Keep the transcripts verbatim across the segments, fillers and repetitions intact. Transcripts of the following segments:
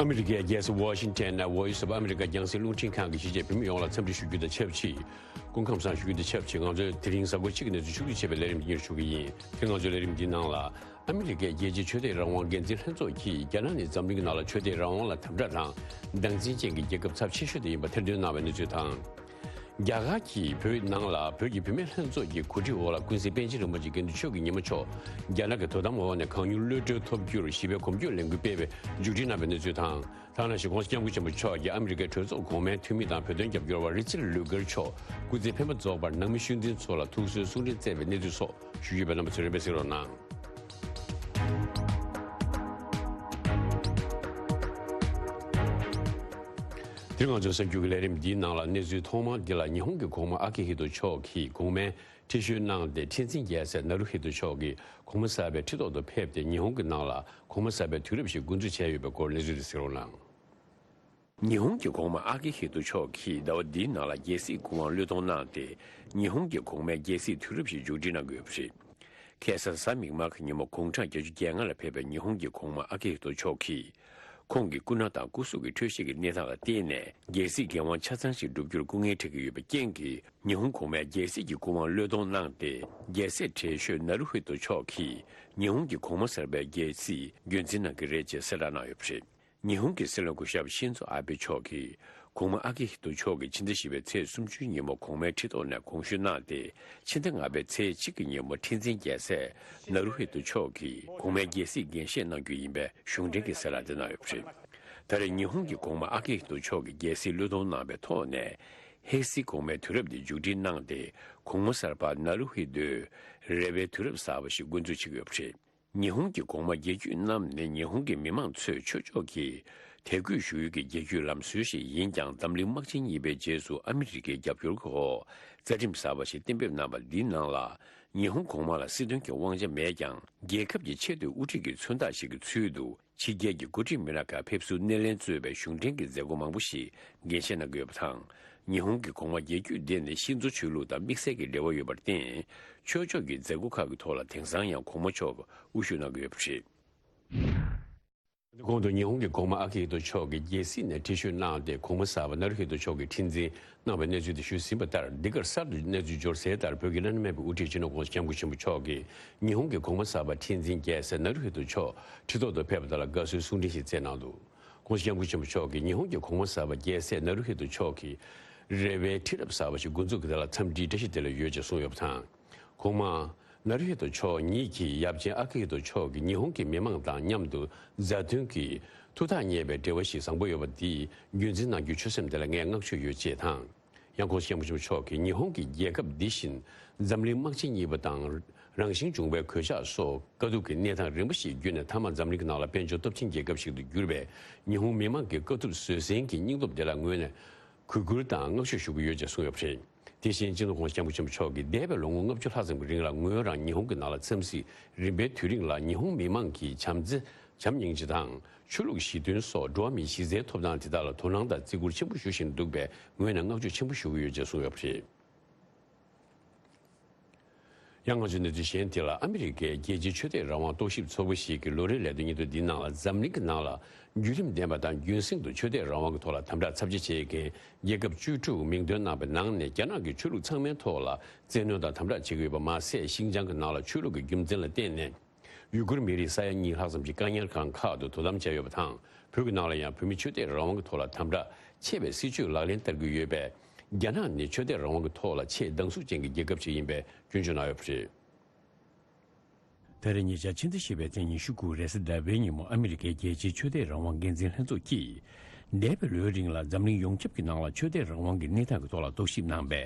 ཨ་མི་རི་ཀའི་རྒྱལ་ས་ཝ་ཤིང་ཊོན་ནས་Voice of America རྒྱང་སྲིང་རླུང་འཕྲིན་ཁང་གི་གཞིས་བྱེས་བོད་མི་ཡོངས་ལ་འཚམས་འདྲི་ཞུ་རྒྱུ་དང་ཆབས་ཅིག་སྐུ་ཁམས་བཟང་ཞུ་རྒྱུ་དང་ཆབས་ཅིག་ང་ཚོས་དེ་རིང་གཟའ་འཁོར་གཅིག་གི་གནས་ཚུལ་ཕྱོགས་བསྡུས་བྱས་པའི་ལས་རིམ་འདི་སྙན་སྒྲོན་ཞུ་གི་ཡིན། དེ་ང་ཚོའི་ལས་རིམ་འདིའི་ནང་ལ། ཨ་མི་རི་ཀའི་རྒྱལ་སྤྱིའི་ཆོས་དད་རང་དབང་འགན་འཛིན་ལྷན་ཚོགས་ཀྱིས་རྒྱ་ནག་ནི་འཛམ་གླིང་གི་ནང་ལ་ཆོས་དད་རང་དབང་ལ་དམ་དྲག་དང་སྡང་འཛིན་ཅན་གྱི་རྒྱལ་ཁབ་ཚབས་ཆེ་ཤོས་དེ་ཡིན་པ་ཐེར་འདོན་གནང་བའི་གནས་ཚུལ་དང་། རྒྱ་གར་གྱིས་བོད་ནང་ལ་བོད་ཀྱི་བུད་མེད་ལྷན་ཚོགས་ཀྱི་གོ་སྒྲིག་འོག་ལ་ཀུན་གཟིགས་པཎ་ཆེན་རིན་པོ་ཆེ་དགེ་འདུན་ཆོས་ཀྱི་ཉི་མ་མཆོག་རྒྱ་ནག་གི་དོ་དམ་འོག་ནས་གང་མྱུར་གློད་གྲོལ་ཐོབ་རྒྱུར་ཞི་བའི་གོམ་བགྲོད་ལས་འགུལ་སྤེལ་བའི་མཇུག་སྒྲིལ་གནང་བའི་གནས་ཚུལ་དང་། ད་ག་ནང་བཞིན་༸གོང་ས་༸སྐྱབས་མགོན་ཆེན་པོ་མཆོག་གིས་ཨ་མི་རི་ཀའི་གྲོས་ཚོགས་གོང་མའི་འཐུས་མི་དང་བོད་དོན་རྒྱབ་སྐྱོར་བ་རི་ཙར་ལུ་གར་མཆོག་སྐུ་ཚེ་ཕན་པ་རྫོགས་པར་ནང་མི་ཤུགས་འཛིན་ཚོ་ལ་ཐུགས་གསོའི་གསུང་འཕྲིན་བསྩལ་བའི་གནས་ཚུལ་སོགས་ཞུ་རྒྱུ་ཡོད་པས་རྣམ་པ་ཚོས་རིམ་པས་གཟིགས་རོགས་གནང་། དེ་རིང་ང་ཚོའི་གསར་འགྱུར་གྱི་ལས་རིམ་འདིའི་ནང་ལ་གནས་ཚུལ་ཐོག་མར་འདི་ལ་ཉི་ཧོང་གི་གོང་མ་ཨ་ཀི་ཧི་ཏོ་མཆོག་གིས་གོང་མའི་ཁྲི་བཞེངས་གནང་སྟེ་ཁྲི་འཛིན་རྒྱལ་སྲས་ནཱ་རུ་ཧི་ཏོ་མཆོག་གིས་གོང་མ་གསར་པའི་ཁྲི་ཐོག་ཏུ་ཕེབས་ཏེ་ཉི་ཧོང་གི་ནང་ལ་གོང་མ་གསར་པའི་དུས་རབས་ཤིག་འགོ་འཛུགས་བྱས་ཡོད་པའི་སྐོར་གནས་ཚུལ་དེ་གཟིགས་རོགས་གནང་། ཉི་ཧོང་གི་གོང་མ་ཨ་ཀི་ཧི་ཏོ་མཆོག་གིས་ཟླ་བ་འདིའི་ནང་ལ་རྒྱལ་སྲིད་སྐུ་དབང་བློས་གཏོང་གནང་སྟེ། ཉི་ཧོང་གི་གོང་མའི་རྒྱལ་སྲིད་དུས་རབས་ཤིག་མཇུག་སྒྲིལ་གནང་གི་ཡོད་པ་རེད། ཁ་སང་གཟའ་མིག་དམར་གྱི་ཉིན་མོ་དགུང་གྲངས་བརྒྱད་ཅུ་གྱ་ལྔ་ལ་ཕེབས་པའི་ཉི་ཧོང་གི་གོང་མ་ཨ་ཀི་ཧི་ཏོ་མཆོག་གིས། ཁོང་གི་སྐུ་ན་དང་སྐུ་གཟུགས་ཀྱི་འཕྲོད་བཞེས་ཀྱི་གནས་སྟངས་ལ་བརྟེན་ནས་རྒྱལ་སྲིད་འགན་དབང་ཆ་ཚང་ཞིག་བསྒྲུབ་རྒྱུར་སྐུ་ངལ་འཕྲད་ཀྱི་ཡོད་པའི་རྐྱེན་གྱིས། ཉི་ཧོང་གོང་མའི་རྒྱལ་སྲིད་ཀྱི་སྐུ་དབང་བློས་གཏོང་གནང་སྟེ། རྒྱལ་སྲས་བགྲེས་ཤོས་ནཱ་རུ་ཧི་ཏོ་མཆོག་གིས་ཉི་ཧོང་གི་གོང་མ་གསར་པའི་རྒྱལ་སྲིད་རྒྱུན་འཛིན་གནང་གི་རེད་ཅེས་གསལ་བསྒྲགས་གནང་ཡོད་པ་རེད། ཉི་ཧོང་གི་སྲིད་བློན་སྐུ་ཞབས་ཤིན་ཛོ་ཨ་བྷེ་མཆོག་གིས་གོང་མ་ཨ་ཀི་ཧི་ཏོ་མཆོག་གིས་ཕྱི་ཟླ་བཞི་པའི་ཚེས་སུམ་ཅུའི་ཉིན་མོ་གོང་མའི་ཁྲི་ཐོག་ནས་དགོངས་ཞུ་གནང་སྟེ། ཕྱི་ཟླ་ལྔ་པའི་ཚེས་གཅིག་གི་ཉིན་མོ་ཁྲི་འཛིན་རྒྱལ་སྲས་ནཱ་རུ་ཧི་ཏོ་མཆོག་གིས་གོང་མའི་རྒྱལ་སྲིད་འགན་བཞེས་གནང་རྒྱུ་ཡིན་པའི་གཞུང་འབྲེལ་གྱི་གསལ་བསྒྲགས་དེ་གནང་ཡོད་པ་རེད། ད་རེས་ཉི་ཧོང་གི་གོང་མ་ཨ་ཀི་ཧི་ཏོ་མཆོག་གིས་རྒྱལ་སྲིད་བློས་གཏོང་གནང་བའི་ཐོག་ནས། ཧེ་སི་གོང་མའི་དུས་རབས་འདི་མཇུག་སྒྲིལ་གནང་སྟེ། གོང་མ་གསར་པ་ནཱ་རུ་ཧི་ཏོས་རེ་བའི་དུས་རབས་གསར་པ་ཞིག་འགོ་འཛུགས་བྱེད་ཀྱི་ཡོད་པ་རེད། ཉི་ཧོང་གི་གོང་མ་རྒྱལ་རྒྱུད་རྣམས་ནི་ཉི་ཧོང་གི་མི་མང་ཚོས་ཆོས་ཕྱོགས་ཀྱི་དད་གུས་ཞུ་ཡུལ་གྱི་རྒྱལ་རྒྱུད་ལམ་སྲོལ་ཞིག་ཡིན་ཀྱང་། འཛམ་གླིང་དམག་ཆེན་གཉིས་པའི་རྗེས་སུ་ཨ་མི་རི་ཀའི་རྒྱབ་སྐྱོར་འོག་རྩ་ཁྲིམས་གསར་པ་ཞིག་གཏན་འབེབས་གནང་བ་འདིའི་ནང་ལ། ཉི་ཧོང་གོང་མ་ལ་སྲིད་དོན་གྱི་དབང་ཆ་མེད་ཀྱང་། རྒྱལ་ཁབ་ཀྱི་ཆེས་མཐོའི་དབུ་ཁྲིད་ཀྱི་མཚོན་རྟགས་ཤིག་གི་ཚུལ་དུ། ཕྱི་རྒྱལ་གྱི་འགོ་ཁྲིད་མི་སྣ་ཁག་ཕེབས་བསུ་སྣེ་ལེན་གཙོས་པའི་གཞུང་འབྲེལ་གྱི་མཛད་སྒོ་མང་པོ་ཞིག་འགན་བཞེས་གནང་གི་ཡོད་པ་དང་། ཉི་ཧོང་གི་གོང་མ་རྒྱལ་རྒྱུད་འདི་ནི་ཤིན་ཛོ་ཆོས་ལུགས་དང་དམིགས་བསལ་གྱི་འབྲེལ་བ་ཡོད་པར་བརྟེན། ཆོས་ཕྱོགས་ཀྱི་མཛད་སྒོ་ཁག་གི་ཐོག་ལ་དེང་སང་ཡང་གོང་མ་མཆོག་དབུ་བཞུགས་གནང་གི་ཡོད་པ་རེད། གོང་དུ་ཉི་ཧོང་གི་གོང་མ་ཨ་ཀི་ཧི་ཏོ་མཆོག་གིས་རྒྱལ་སྲིད་ནས་ཁྲི་བཞེངས་གནང་སྟེ། གོང་མ་གསར་པ་ནཱ་རུ་ཧི་ཏོ་མཆོག་གིས་ཁྲི་འཛིན་གནང་བའི་གནས་ཚུལ་དེ་ཞུས་ཟིན་པ་ལྟར། འདི་གར་གསར་དུ་གནས་ཚུལ་འབྱོར་གསལ་ལྟར། བོད་ཀྱི་བླ་ན་མེད་པའི་དབུ་ཁྲིད་སྤྱི་ནོར་༸གོང་ས་༸སྐྱབས་མགོན་ཆེན་པོ་མཆོག་གིས་ཉི་ཧོང་གི་གོང་མ་གསར་པ་ཁྲི་འཛིན་རྒྱལ་སྲས་ནཱ་རུ་ཧི་ཏོ་མཆོག་ཁྲི་ཐོག་ཏུ་ཕེབས་པ་དེ་ལ་དགའ་བསུའི་གསུང་འཕྲིན་ཞིག་བསྩལ་གནང་འདུག ༸གོང་ས་༸སྐྱབས་མགོན་ཆེན་པོ་མཆོག་གིས་ཉི་ཧོང་གི་གོང་མ་གསར་པ་རྒྱལ་སྲས་ནཱ་རུ་ཧི་ཏོ་མཆོག་གི་རེ་བའི་ཁྲི་རབས་གསར་པ་ཞིག་འགོ་འཛུགས་ཀྱི་དེ་ལ་འཚམས་འདྲིའི་བཀྲ་ཤིས་བདེ་ལེགས་ཡོད་ཅེས་གསུངས་ཡོད་པ་དང་། གོང་མ་ནཱ་རུ་ཧི་ཏོ་མཆོག་ཉིད་ཀྱིས་ཡབ་ཆེན་ཨ་ཀི་ཧི་ཏོ་མཆོག་གིས་ཉི་ཧོང་གི་མི་མང་དང་མཉམ་དུ་མཛའ་མཐུན་གྱི་ཐུགས་ཐག་ཉེ་བའི་འབྲེལ་བ་ཞིག་བཟང་པོ་ཡོད་པ་འདིས་རྒྱུན་འཛིན་གནང་རྒྱུའི་ཆོད་སེམས་དེ་ལ་ངས་བསྔགས་བརྗོད་ཡོད་ཅེས་དང་། ཡང་༸གོང་ས་༸སྐྱབས་མགོན་ཆེན་པོ་མཆོག་གིས་ཉི་ཧོང་གི་རྒྱལ་ཁབ་འདི་བཞིན་འཛམ་གླིང་དམག་ཆེན་གཉིས་པ་དང་རང་བཞིན་བྱུང་བའི་གོད་ཆག་སོགས་དཀའ་སྡུག་གི་གནས་སྟངས་རིམ་པ་ཞིག་བརྒྱུད་ནས་མཐའ་མ་འཛམ་གླིང་གི་ནང་ལ་དཔལ་འབྱོར་སྟོབས་ཆེན་རྒྱལ་ཁབ་ཞིག་ཏུ་གྱུར་པའི་ཉི་ཧོང་མི་མང་གི་དཀའ་ཐུབ་བཟོད་བསྲན་གྱི་སྙིང་སྟོབས་དེ་ལ་ངོས་ནས་གུས་བཀུར་དང་བསྔགས་བརྗོད་ཞུ་གི་ཡོད་ཅེས་གསུངས་ཡོད་པ་རེད། དེ་བཞིན་སྤྱི་ནོར་༸གོང་ས་༸སྐྱབས་མགོན་ཆེན་པོ་མཆོག་གིས་འདས་པའི་ལོ་ངོ་ལྔ་བཅུ་ལྷག་ཙམ་གྱི་རིང་ལ་ངོས་རང་ཉི་ཧོང་གི་ནང་ལ་འཚམས་གཟིགས་རིམ་པའི་དུས་རིང་ལ་ཉི་ཧོང་མི་མང་གི་བྱམས་བརྩེ་བྱམས་སྙིང་རྗེ་དང་། ཆོས་ལུགས་ཞི་མཐུན་སོགས་འགྲོ་བ་མིའི་གཞི་རྩའི་ཐོབ་ཐང་དེ་དག་ལ་དོ་སྣང་དང་བརྩི་བཀུར་ཆེན་པོ་ཞུ་བཞིན་འདུག་པས་ངོས་ནས་བསྔགས་བརྗོད་ཆེན་པོ་ཞུ་གི་ཡོད་ཅེས་གསུངས་ཡོད་པ་རེད། ཡང་ང་ཚོའི་གནས་ཚུལ་གཞན་དེ་ལ། ཨ་མི་རི་ཀའི་རྒྱལ་སྤྱིའི་ཆོས་དད་རང་དབང་རྟོག་ཞིབ་ཚོགས་པ་ཞིག་གི་ལོ་རེའི་ལས་དོན་སྙིང་བསྡུས་འདིའི་ནང་ལ། འཛམ་གླིང་གི་ནང་ལ་བརྒྱུད་རིམ་ལྡན་པ་དང་རྒྱུན་སྲིང་དུ་ཆོས་དད་རང་དབང་གི་ཐོག་ལ་དམ་དྲག་ཚབས་ཆེ་བྱེད་མཁན་རྒྱལ་ཁབ་བཅུ་དྲུག་མིང་འདོན་གནང་བའི་ནང་ནས། རྒྱ་ནག་གིས་ཆོས་ལུགས་ཚང་མའི་ཐོག་ལ་བཙན་གནོན་དང་དམ་དྲག་བྱེད་ཀྱི་ཡོད་པ་མ་ཟད། ཤིན་ཅང་གི་ནང་ལ་ཆོས་ལུགས་ཀྱི་རྒྱུ་མཚན་ལ་བརྟེན་ནས། ཡུ་གུར་མི་རིགས་ས་ཡ་གཉིས་ལྷག་ཙམ་ཞིག་བཀག་ཉར་ཁང་ཁག་ཏུ་དོ་དམ་བྱས་ཡོད་པ་དང་། བོད་ཀྱི་ནང་ལ་ཡང་བོད་མིའི་ཆོས་དད་རང་དབང་གི་ཐོག་ལ་དམ་དྲག་ཆེ་བའི་སྲིད་བྱུས་ལག་ལེན་བསྟར་གྱི་ཡོད་པས། རྒྱ་ནག་ནི་ཆོས་དད་རང་དབང་གི་ཐོག་ལ་ཆེས་སྡང་ཟུག་ཅན་གྱི་རྒྱལ་ཁབ་ཅིག་ཡིན་པའི་སྐྱོན་བརྗོད་གནང་ཡོད་པ་རེད། ད་རེས་ཉེ་ཆར་ཕྱི་ཟླ་བཞི་པའི་ཚེས་ཉི་ཤུ་དགུ་རེས་གཟའ་ཟླ་བའི་ཉིན་མོ། ཨ་མི་རི་ཀའི་རྒྱལ་སྤྱིའི་ཆོས་དད་རང་དབང་འགན་འཛིན་ལྷན་ཚོགས་ཀྱིས། འདས་པའི་ལོའི་རིང་ལ་འཛམ་གླིང་ཡོངས་ཁྱབ་ཀྱི་ནང་ལ་ཆོས་དད་རང་དབང་གི་གནས་སྟངས་ཀྱི་ཐོག་ལ་རྟོག་ཞིབ་གནང་བའི་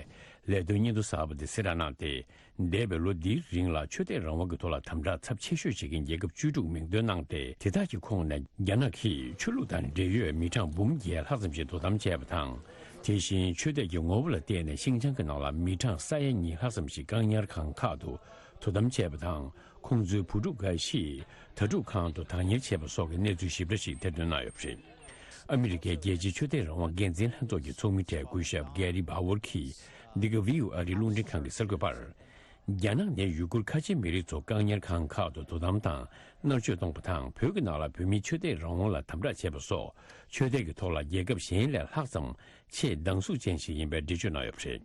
ལས་དོན་སྙན་ཐོ་གསར་པ་དེ་གསལ་བསྒྲགས་གནང་སྟེ། འདས་པའི་ལོ་འདིའི་རིང་ལ་ཆོས་དད་རང་དབང་གི་ཐོག་ལ་དམ་དྲག་ཚབས་ཆེ་ཤོས་བྱེད་མཁན་རྒྱལ་ཁབ་བཅུ་དྲུག་མིང་འདོན་གནང་སྟེ། དེ་དག་གི་ཁོངས་ནས་རྒྱ་ནག་གིས་ཆོས་ལུགས་དང་འབྲེལ་ཡོད་མི་གྲངས་འབུམ་བརྒྱད་ལྷག་ཙམ་ཞིག་དོ་དམ་བྱས་པ་དང་། དེ་བཞིན་ཆོས་དད་ཀྱི་ངོ་བོ་ལ་བརྟེན་ནས་ཤིན་ཅང་གི་ནང་ལ་མི་གྲངས་ས་ཡ་གཉིས་ལྷག་ཙམ་ཞིག་བཀག་ཉར་ཁང་ཁག་ཏུ་དོ་དམ་བྱས་པ་དང་། ཁོང་ཚོའི་བུ་ཕྲུག་འགའ་ཞིག་དྭ་ཕྲུག་ཁང་དུ་བདག་གཉེར་བྱས་པ་སོགས་ཀྱི་གནས་ཚུལ་ཞིབ་ཕྲ་ཞིག་ཐེར་འདོན་གནང་ཡོད་པ་རེད། ཨ་མི་རི་ཀའི་རྒྱལ་སྤྱིའི་ཆོས་དད་རང་དབང་འགན་འཛིན་ལྷན་ཚོགས་ཀྱི་ཚོགས་མི་གྲས་སྐུ་ཞབས་གྷེ་རི་བྷ་ཝར་གྱིས་འདི་ག་ཝི་ཨོ་ཨ་རིའི་རླུང་འཕྲིན་ཁང་གི་གསར་འགོད་པར། རྒྱ་ནག་ནས་ཡུ་གུར་ཁ་ཆེ་མི་རིགས་ཚོ་བཀག་ཉར་ཁང་ཁག་ཏུ་དོ་དམ་དང་མནར་གཅོད་གཏོང་པ་དང་། བོད་ཀྱི་ནང་ལ་བོད་མིའི་ཆོས་དད་རང་དབང་ལ་དམ་དྲག་བྱས་པ་སོགས་ཆོས་དད་ཀྱི་ཐོག་ལ་རྒྱལ་ཁབ་གཞན་ལས་ལྷག་ཙམ་ཆེས་སྡང་ཟུག་ཅན་ཞིག་ཡིན་པའི་འགྲེལ་བརྗོད་གནང་ཡོད་པ་རེད།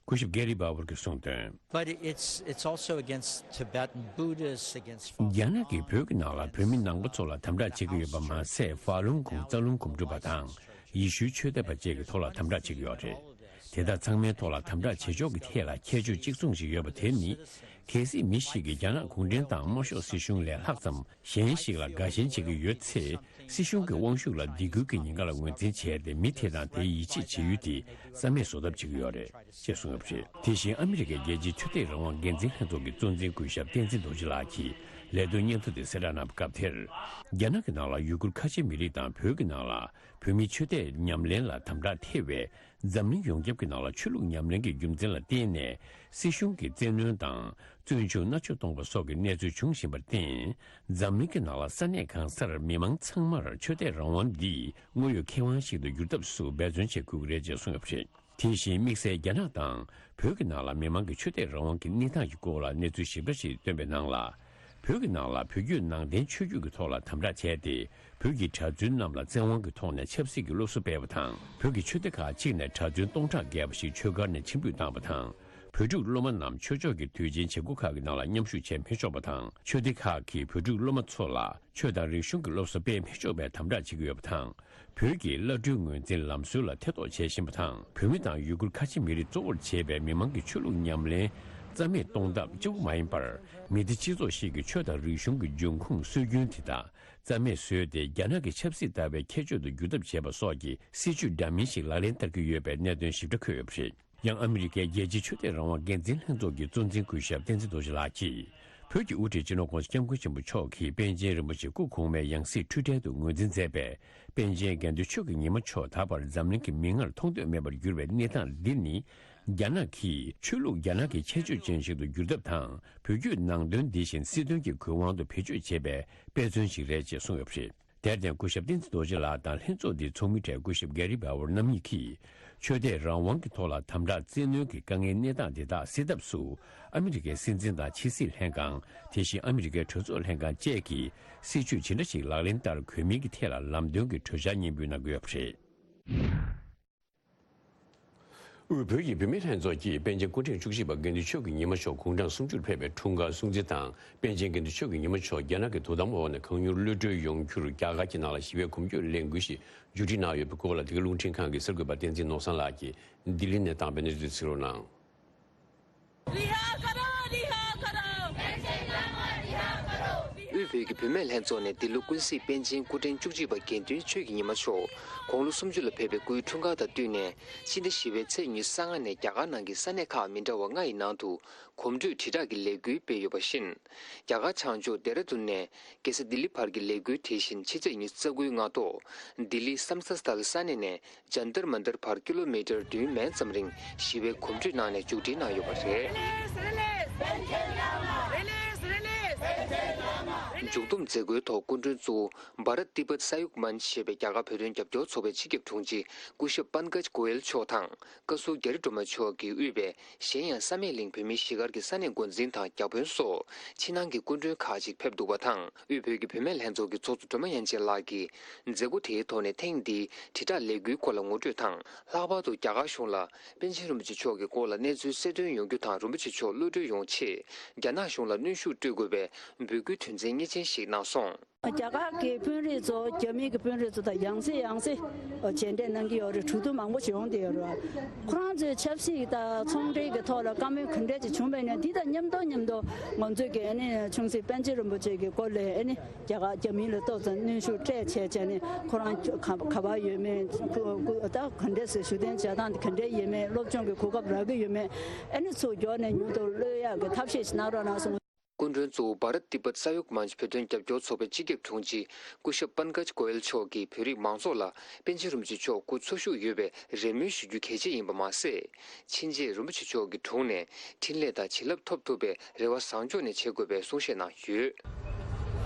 སྐུ་ཞབས་Gary Bauer གྱིས་གསུངས་དོན། But it's, it's also against Tibetan Buddhists, against རྒྱ་ནག་གིས་བོད་ཀྱི་ནང་ལ་བོད་མི་ནང་པ་ཚོ་ལ་དམ་དྲག་བྱེད་ཀྱི་ཡོད་པ་མ་ཟད། ཧྥ་ལུན་གུང་། རྩ་ལུང་། གོམ་འགྲུལ་པ་དང་ཡེ་ཤུའི་ཆོས་དད་པ་བཅས་ཀྱི་ཐོག་ལ་དམ་དྲག་བྱེད་ཀྱི་ཡོད་རེད། དེ་དག་ཚང་མའི་ཐོག་ལ་དམ་དྲག་བྱེད་ཕྱོགས་ཀྱི་ཐད་ལ་ཁྱད་ཆོས་གཅིག་མཚུངས་ཤིག་ཡོད་པ་དེ་ནི། གལ་སྲིད་མི་ཞིག་གིས་རྒྱ་ནག་གུང་ཁྲན་ཏང་དམར་ཤོག་སྲིད་གཞུང་ལས་ལྷག་ཙམ་གཞན་ཞིག་ལ་དགའ་ཞེན་བྱེད་ཀྱི་ཡོད་ཚེ། སྲིད་གཞུང་གི་དབང་ཤུགས་ལ་སྡིགས་སྐུལ་གྱི་ཉེན་ཁ་ལ་ངོས་འཛིན་བྱས་ཏེ། མི་དེ་དང་དེའི་ཡིད་ཆེས་བྱེད་ཡུལ་དེ་རྩ་མེད་བཟོ་ཐབས་བྱེད་ཀྱི་ཡོད་རེད། ཅེས་གསུངས་ཡོད་པ་རེད། དེ་བཞིན་ཨ་མི་རི་ཀའི་རྒྱལ་སྤྱིའི་ཆོས་དད་རང་དབང་འགན་འཛིན་ལྷན་ཚོགས་ཀྱི་གཙོ་འཛིན་སྐུ་ཞབས་བསྟན་འཛིན་རྡོ་རྗེ་ལགས་ཀྱིས་ལས་དོན་སྙན་ཐོ་དེ་གསལ་བསྒྲགས་གནང་བའི་སྐབས་དེར། རྒྱ་ནག་གི་ནང་ལ་ཡུ་གུར་ཁ་ཆེ་མི་རིགས་དང་བོད་ཀྱི་ནང་ལ་བོད་མིའི་ཆོས་དད་ཉམས་ལེན་ལ་དམ་དྲག་ཐེབས་པའི་འཛམ་གླིང་ཡོངས་ཁྱབ་ཀྱི་ནང་ལ་ཆོས་ལུགས་ཉམས་ལེན་གྱི་རྒྱུ་མཚན་ལ་བརྟེན་ནས་སྲིད་གཞུང་གི་བཙན་གནོན་དང་བཙོན་འཇུག་མནར་གཅོད་གཏོང་པ་སོགས་ཀྱི་གནས་ཚུལ་འབྱུང་བཞིན་པར་བརྟེན། འཛམ་གླིང་གི་ནང་ལ་ས་གནས་གང་སར་མི་མང་ཚང་མར་ཆོས་དད་རང་དབང་འདི་དངོས་ཡོད་ཁེ་དབང་ཞིག་ཏུ་འགྱུར་ཐབས་སུ་འབད་བརྩོན་བྱེད་དགོས་ཀྱི་རེད་ཅེས་གསུངས་ཡོད་པ་རེད། དེ་བཞིན་དམིགས་བསལ་རྒྱ་ནག་དང་བོད་ཀྱི་ནང་ལ་མི་མང་གི་ཆོས་དད་རང་དབང་གི་གནས་སྟངས་ཀྱི་སྐོར་ལ་གནས་ཚུལ་ཞིབ་ཕྲ་ཞིག་བཏོན་པའི་ནང་ལ། བོད་ཀྱི་ནང་ལ་བོད་བརྒྱུད་ནང་བསྟན་ཆོས་བརྒྱུད་ཀྱི་ཐོག་ལ་དམ་དྲག་བྱས་ཏེ། བོད་ཀྱི་གྲྭ་བཙུན་རྣམས་ལ་བཙན་དབང་གི་ཐོག་ནས་ཆབ་སྲིད་ཀྱི་སློབ་གསོ་སྤེལ་བ་དང་། བོད་ཀྱི་ཆོས་སྡེ་ཁག་ཅིག་ནས་གྲྭ་བཙུན་སྟོང་ཕྲག་བརྒལ་བ་ཞིག་ཆོས་སྒར་ནས་ཕྱིར་འབུད་བཏང་བ་དང་། བོད་ཕྲུག་སློབ་མ་རྣམས་ཆོས་ཕྱོགས་ཀྱི་དུས་ཆེན་བྱེད་སྒོ་ཁག་གི་ནང་ལ་མཉམ་ཞུགས་བྱེད་མི་ཆོག་པ་དང་། ཆོས་སྡེ་ཁག་གིས་བོད་ཕྲུག་སློབ་མ་ཚོ་ལ་ཆོས་དང་རིག་གཞུང་གི་སློབ་གསོ་སྤེལ་མི་ཆོག་པའི་དམ་དྲག་བྱེད་ཀྱི་ཡོད་པ་དང་། བོད་ཀྱི་བླ་སྤྲུལ་ངོས་འཛིན་ལམ་སྲོལ་ལ་ཐེ་གཏོགས་བྱེད་བཞིན་པ་དང་། བོད་མི་དང་ཡུ་གུར་ཁ་ཆེ་མི་རིགས་གཙོ་བོར་བྱས་པའི་མི་མང་གི་ཆོས་ལུགས་ཉམས་ལེན་རྩ་མེད་གཏོང་ཐབས་གཅིག་པུ་མ་ཡིན་པར། མི་སྡེ་སྤྱི་ཚོགས་ཤིག་གི་ཆོས་དང་རིག་གཞུང་གི་འབྱུང་ཁུངས་སྲོལ་རྒྱུན་དེ་དག་རྩ་མེད་བཟོས་ཏེ། རྒྱ་ནག་གི་ཆབ་སྲིད་ལྟ་བའི་ཁྱད་ཆོས་དུ་འགྱུར་ཐབས་བྱས་པ་སོགས་ཀྱི་སྲིད་བྱུས་འདྲ་མིན་ཞིག་ལག་ལེན་བསྟར་གྱི་ཡོད་པའི་གནད་དོན་ཞིབ་ཕྲ་འཁོད་ཡོད་པ་རེད། ཡང་ཨ་མི་རི་ཀའི་རྒྱལ་སྤྱིའི་ཆོས་དད་རང་དབང་འགན་འཛིན་ལྷན་ཚོགས་ཀྱི་གཙོ་འཛིན་སྐུ་ཞབས་བསྟན་འཛིན་རྡོ་རྗེ་ལགས་ཀྱིས། བོད་ཀྱི་དབུ་ཁྲིད་སྤྱི་ནོར་༸གོང་ས་༸སྐྱབས་མགོན་ཆེན་པོ་མཆོག་གིས་པཎ་ཆེན་རིན་པོ་ཆེ་སྐུ་གོང་མའི་ཡང་སྲིད་འཁྲུལ་བྲལ་དུ་ངོས་འཛིན་མཛད་པའི་པཎ་ཆེན་དགེ་འདུན་ཆོས་ཀྱི་ཉི་མ་མཆོག་ད་བར་འཛམ་གླིང་གི་མིག་སྔར་མཐོང་ཐོས་མེད་པར་གྱུར་བའི་གནས་སྟངས་འདི་ནི། རྒྱ་ནག་གིས་ཆོས་ལུགས་རྒྱ་ནག་གི་ཁྱད་ཆོས་ཅན་ཞིག་ཏུ་བསྒྱུར་ཐབས་དང་། བོད་བརྒྱུད་ནང་བསྟན་འདི་བཞིན་སྲིད་དོན་གྱི་གོ་དབང་དུ་བེད་སྤྱོད་བྱེད་པའི་དཔེ་མཚོན་ཞིག་རེད་ཅེས་གསུངས་ཡོད་པ་རེད། དེར་བརྟེན་སྐུ་ཞབས་བསྟན་འཛིན་རྡོ་རྗེ་ལགས་དང་ལྷན་ཚོགས་འདིའི་ཚོགས་མི་གྲས་སྐུ་ཞབས་Gary Bauer རྣམ་གཉིས་ཀྱིས། ཆོས་དད་རང་དབང་གི་ཐོག་ལ་དམ་དྲག་བཙན་གནོན་གྱི་དཀའ་ངལ་གནས་སྟངས་དེ་དག་སེལ་ཐབས་སུ། ཨ་མི་རི་ཀའི་སྲིད་འཛིན་དང་ཕྱི་སྲིད་ལྷན་ཁང་། དེ་བཞིན་ཨ་མི་རི་ཀའི་གྲོས་ཚོགས་ལྷན་ཁང་བཅས་ཀྱིས་སྲིད་བྱུས་ཇི་འདྲ་ཞིག་ལག་ལེན་བསྟར་དགོས་མིན་གྱི་ཐད་ལ་ལམ་སྟོན་གྱི་གྲོས་འཆར་སྙན་འབུལ་གནང་གི་ཡོད་པ་རེད། དབུས་བོད་ཀྱི་བུད་མེད་ལྷན་ཚོགས་ཀྱིས་པཎ་ཆེན་སྐུ་ཕྲེང་བཅུ་གཅིག་པ་དགེ་འདུན་ཆོས་ཀྱི་ཉི་མ་མཆོག་དགུང་གྲངས་སུམ་ཅུར་ཕེབས་པའི་འཁྲུངས་སྐར་སྲུང་བརྩི་དང་། པཎ་ཆེན་དགེ་འདུན་ཆོས་ཀྱི་ཉི་མ་མཆོག་རྒྱ་ནག་གི་དོ་དམ་འོག་ནས་གང་མྱུར་གློད་གྲོལ་ཡོང་རྒྱུར་རྒྱ་གར་གྱི་ནང་ལ་ཞི་བའི་གོམ་བགྲོད་ལས་འགུལ་ཞིག་མཇུག་སྒྲིལ་གནང་ཡོད་པའི་སྐོར་ལ། འདི་ག་རླུང་འཕྲིན་ཁང་གི་གསར་འགོད་པ་བསྟན་འཛིན་ནོར་བཟང་ལགས་ཀྱིས་ལྡི་ལི་ནས་བཏང་པའི་གནས་ཚུལ་དེ་གཟིགས་རོགས་གནང་། དབུས་བོད་ཀྱི་བུད་མེད་ལྷན་ཚོགས་ནས་འདི་ལོ་ཀུན་གཟིགས་པཎ་ཆེན་སྐུ་ཕྲེང་བཅུ་གཅིག་པ་དགེ་འདུན་ཆོས་ཀྱི་ཉི་མ་མཆོག་དགུང་ལོ་སུམ་ཅུ་ལ་ཕེབས་པའི་སྐུའི་འཁྲུངས་སྐར་དང་བསྟུན་ནས། ཕྱི་ཟླ་བཞི་པའི་ཚེས་ཉི་ཤུ་རྩ་ལྔ་ནས་རྒྱ་གར་ནང་གི་ས་གནས་ཁག་མི་འདྲ་བ་ལྔ་ཡི་ནང་དུ་གོམ་བགྲོད་དྲིལ་བསྒྲགས་ཀྱི་ལས་འགུལ་སྤེལ་ཡོད་པ་བཞིན། རྒྱ་གར་བྱང་ཕྱོགས་ལྡེ་ར་ལྡུན་ནས་རྒྱལ་ས་ལྡི་ལི་བར་གྱི་ལས་འགུལ་དེ་བཞིན་ཕྱི་ཚེས་ཉི་ཤུ་རྩ་དགུའི་སྔ་དྲོ། ལྡི་ལི་སམ་སན་ཐལ་ས་གནས་ནས་ཇན་ཏར་མན་ཏར་བར་ཀི་ལོ་མི་ཊར་བདུན་མན་ཙམ་རིང་ཞི་བའི་གོམ་བགྲོད་གནང་ནས་མཇུག་སྒྲིལ་གནང་ཡོད་པ་རེད། མཇུག་བསྡོམས་མཛད་སྒོའི་ཐོག་སྐུ་མགྲོན་གཙོ་བོ་བྷ་རཏ་ཏི་བྷཏ་ས་ཡུག་མན་ཅ་ཞེས་པའི་རྒྱ་གར་བོད་དོན་རྒྱབ་སྐྱོར་ཚོགས་པའི་སྤྱི་ཁྱབ་དྲུང་ཆེ་སྐུ་ཞབས་པན་ཀཇ་གོ་ཡལ་མཆོག་དང་། བཀའ་ཟུར་རྒྱ་རི་སྒྲོལ་མ་མཆོག་གིས་དབུས་པའི་གཞན་ཡང་བསམ་ཡས་གླིང་བོད་མིའི་གཞིས་སྒར་གྱི་ས་གནས་འགོ་འཛིན་དང་བརྒྱ་དཔོན་སོགས་ཕྱི་ནང་གི་སྐུ་མགྲོན་ཁག་ཅིག་ཕེབས་འདུག་པ་དང་། དབུས་བོད་ཀྱི་བུད་མེད་ལྷན་ཚོགས་ཀྱི་ཚོགས་གཙོ་སྒྲོལ་མ་དབྱངས་ཅན་ལགས་ཀྱིས་མཛད་སྒོ་དེའི་ཐོག་ནས་ཐེངས་འདིའི་དྲིལ་བསྒྲགས་ལས་འགུལ་སྐོར་ལ་ངོ་སྤྲོད་དང་། ལྷག་པར་དུ་རྒྱ་གར་གཞུང་ལ་པཎ་ཆེན་རིན་པོ་ཆེ་མཆོག་གི་སྐོར་ལ་གནས་ཚུལ་གསལ་སྟོན་ཡོང་རྒྱུ་དང་། རིན་པོ་ཆེ་མཆོག་གློད་གྲོལ་ཡོང་ཆེད་རྒྱ་ནག་གཞུང་ལ་གནོན་ཤུགས་སྤྲོད་དགོས་པའི་འབོད་སྐུལ་དོན་ཚན་གཉིས་ཅན་ཞིག་གནང་སོང་། རྒྱ་གར་གྱི་དཔོན་རིགས་ཚོ་རྒྱ་མི་གི་དཔོན་རིགས་ཚོ་དང་ཡང་སེ་ཡང་སེ་མཇལ་འཕྲད་གནང་གི་ཡོད་རེད། གྲོས་བསྡུར་མང་པོ་ཞིག་ཡོང་བསྡད་ཡོད་རེད། ཁོ་རང་ཚོའི་ཆབ་སྲིད་དང་ཚོང་འབྲེལ་གྱི་ཐོག་ལ་བཀའ་མོལ་ག་འདྲས་ཅིག་བྱུང་བས་ན། འདི་དང་མཉམ་དུ་མཉམ་དུ་ང་ཚོས་ཀྱི་ཨ་ནི་ཆུང་སྲིད་པཎ་ཆེན་རིན་པོ་ཆེ་གི་སྐོར་ལ་ཨ་ནི་རྒྱ་གར་རྒྱ་མི་ལ་ཏོག་ཙམ་གནོན་ཤུགས་སྤྲད་བྱས་བྱས་ནས། ཁོ་རང་ག་ག་པར་ཡོད་མེད། ཁོ་ད་ག་འདྲས་སེ་བཞུགས་གདན་མཇལ་སྟངས་དེ་ག་འདྲས་ཡོད་མེད། སློབ་སྦྱོང་གི་གོ་སྐབས་རག་གི་ཡོད་མེད། ཨ་ནི་ཚུར་མགྱོགས་ནས་མྱུར་དུ་གློད་ཡག་གི་ཐབས་ཤེས་ཤིག་གནང་རོགས་གནང་གསུངས། སྐུ་མགྲོན་གཙོ་བོ་བྷ་རཏ་ཏི་བྷཏ་ས་ཡུག་མན་ཅ་བོད་དོན་རྒྱབ་སྐྱོར་ཚོགས་པའི་སྤྱི་ཁྱབ་དྲུང་ཆེ་སྐུ་ཞབས་པན་ཀཇ་གོ་ཡལ་མཆོག་གིས་བོད་རིགས་མང་ཚོགས་ལ་པཎ་ཆེན་རིན་པོ་ཆེ་མཆོག་སྐུ་འཚོ་བཞུགས་ཡོད་པའི་རེ་སྨོན་ཞུ་རྒྱུ་གལ་ཆེ་ཡིན་པ་མ་ཟད། ཕྱིན་ཆད་རིན་པོ་ཆེ་མཆོག་གི་དྲུང་ནས་འཕྲིན་ལས་དང་བྱིན་རླབས་ཐོབ་ཐུབ་པའི་རེ་བ་བཟང་ཕྱོགས་ནས་བྱེད་དགོས་པའི་གསུང་བཤད་གནང་ཡོད།